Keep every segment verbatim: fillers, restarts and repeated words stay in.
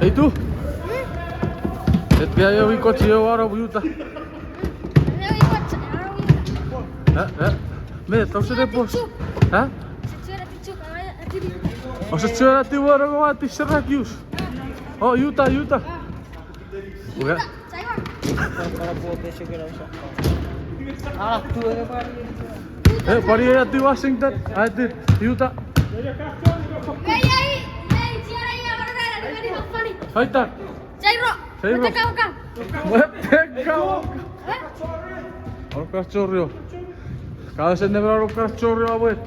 Ei tu. Et pia yo ikochi yo wano Utah. Eh, eh. Me, tau sene pos. Ha? Ouse chuen ati wano ngo ati Syracuse. Oh, Utah, Utah. Uga. Eh, pwan io ati Washington, ati Utah. Aitan. Jairo. Jairo. Mete kauka. Mete kauka. Orkar chorio. Kasen nemeran orkar chorio awet.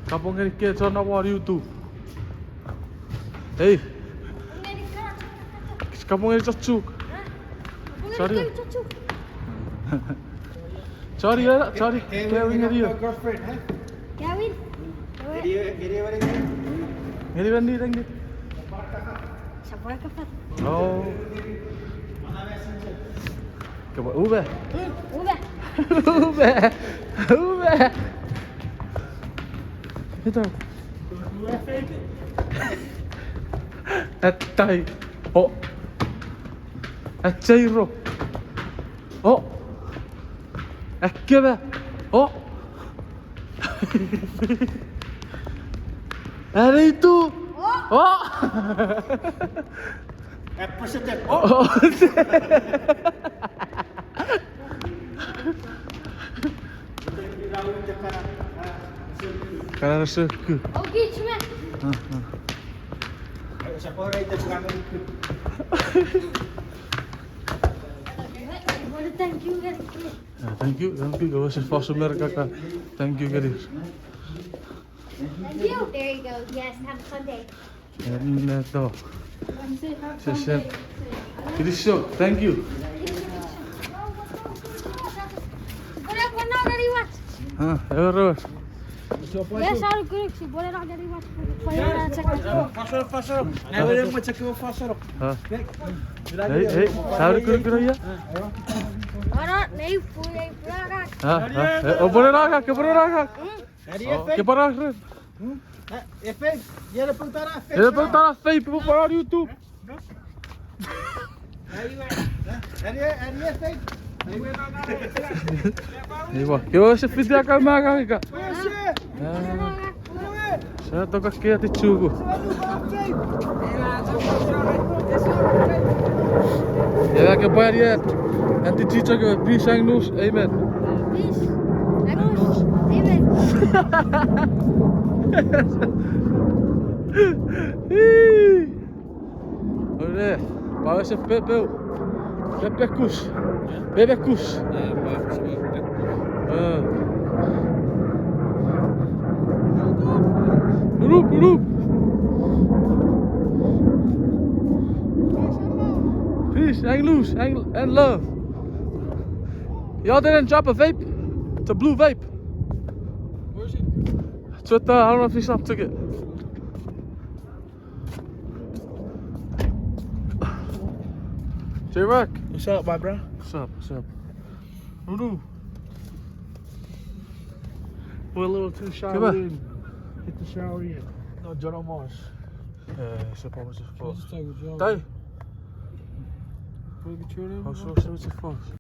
Kapong ngeni ke chon na won YouTube. Ei. Kapong ngeni chochuk. Sorry. Sorry, eh, sorry. Kevin ngeni io. Kevin? Ngeni wen ni tengni. Sapwara kafat. Oh. Kepwe, ube. Mm, ube. Ube. Ube. Ito. Attai. O. Acheiro. O. Akema. O. Aneitu. O. O. At president. O. O. Kana sokku. Okay, chuma. Ah, ah. Thank you, thank you. Ah, thank you, thank you. Go se fosu Merika ka. Thank you, Gary. Thank you. There you go. Yes, have a fun day. Enneto. Sesen. Kinisou, thank you. Ah, ewer. Yes, I agree. Fashion, fashion. Ah. Hey, hey, sauri kurukuru ia? Ora, nei, pui, ei, pui, ora. Ah, ah, eh, o, pone naka, ke pone naka. Adi, oh, efei. Ke pone naka. Hmm? Eh, efei, iere poutana efei. Iere poutana efei, pwe pone YouTube. Adi, adi, efei. Iwa, ke wese fiti aka maka ika. Wese. Ah. Sa toka ke ati chuku. Ewa ke pwari at. Ati chicho ke peace and news. Amen. Peace. Amen. Amen. Ole, pwe ese pepeu. Pepekus. Pepekus. Ah, pwe ese pepekus. Ah. Urup, urup. Peace and loose and, and love. Y'all didn't drop a vape? It's a blue vape. Where is it? It's with, uh, I don't know if you saw him took it. J-Rock. What's up, my bro? What's up? What's up? Unu. We're a little too shallow in. Hit the shallow end. No, John Mars. Eh, se pa se fos. Tai. Put the turn in. Oso, oso, oso fos.